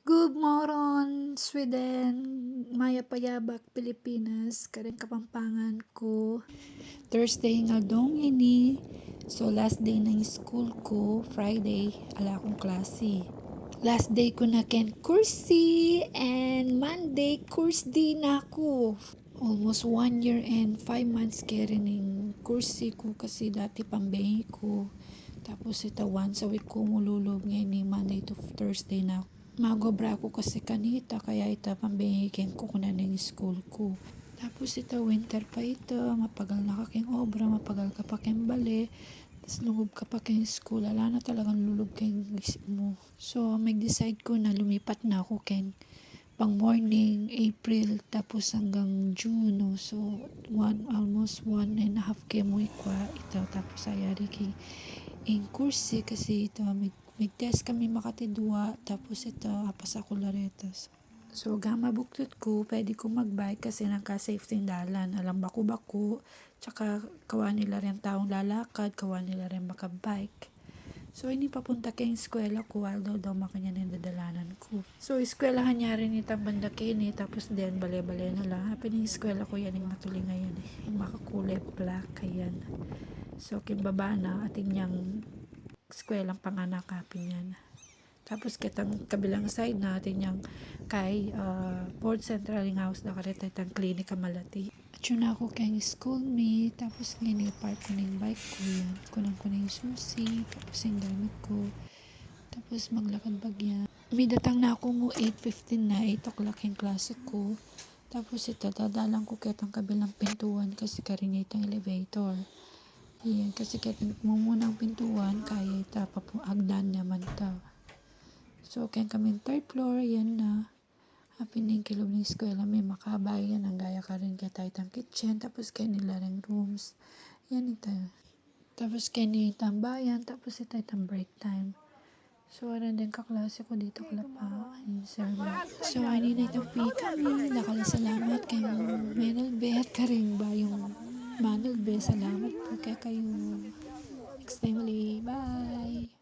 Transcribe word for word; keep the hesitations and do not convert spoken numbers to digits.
Good morning, Sweden. Mayap a yabak, Pilipinas. Kareng Kapampangan ku. Thursday ing aldo ngeni. So, last day ning school ku, Friday, ala kung klasi. Last day ku na keng kursi, and Monday, kursi na ku. Almost one year and five months keri ning kursi ku kasi dati pambengi ku. Tapos ita once a week ku mu lulub, ngeni Monday to Thursday na. Mag-obra ku kasi kanita, kaya ita pambengi keng kukunan ning school ku. Tapos ita winter pa ita, mapagal na ka keng obra, mapagal ka pa keng bale, tas lungub ka pa keng school, ala na talagang lulub keng isip mu. So, mag-decide ku na lumipat na ku keng pang morning, April, tapos hanggang June, no? So, one, almost one and a half keng mu ikwa ita, tapos ayari keng ing kursi kasi ita, mag-, mag-test kami makati dua, tapos ita, apasa ku la reta. So, gama buktut ku, pwede ku mag-bike kasi naka-safety ing dalan, alang baku-baku, tsaka kawa nila ring taung lalakad, kawa nila ring maka-bike. So, ini papunta keng eskwela ku, although daw makanyan ing dadalanan ku. So, eskwelahan ya rin itang banda keni, tapos den bale-bale na la. Apin ing eskwela ku yan, ing matuling ayan e. Ing makakulay black, ayan. So, keng baba na, atin yang eskwelang panganak, apin yan. Tapos ketang kabilang side na, atin yang kay, ah, Fort Central ing aus da kareta, itang klinik a malati. Atsu na ku keng school mi, tapos ngeni park ku na ing bike ku yan. Kunan ku na ing susi, tapos ing gamit ku. Tapos maglakad bagyan. Midatang na ku mu eight fifteen na, eight o'clock ing klasi ku. Tapos ita, dadalan ku ketang kabilang pintuan kasi karin ya itang elevator. Yan, kasi ketang mumunang pintuan, kaya ita papu-, agdan naman ta. So, keng kaming third floor, yan na. Apin ing kilub ning eskwela mi, makabay yan, anggaya karin keta itang kitchen, tapos keni la ring rooms. Yan ita. Tapos keni itang bayan, tapos ita itang break time. So, ayan deng kaklasi ku dito, kalapa. Ayun, sir. So, ayni na itang pika mi. Dakal a salamat keng Menelbe at karing bayung Manelbe. Salamat pu kekayu. Next time uli. Bye!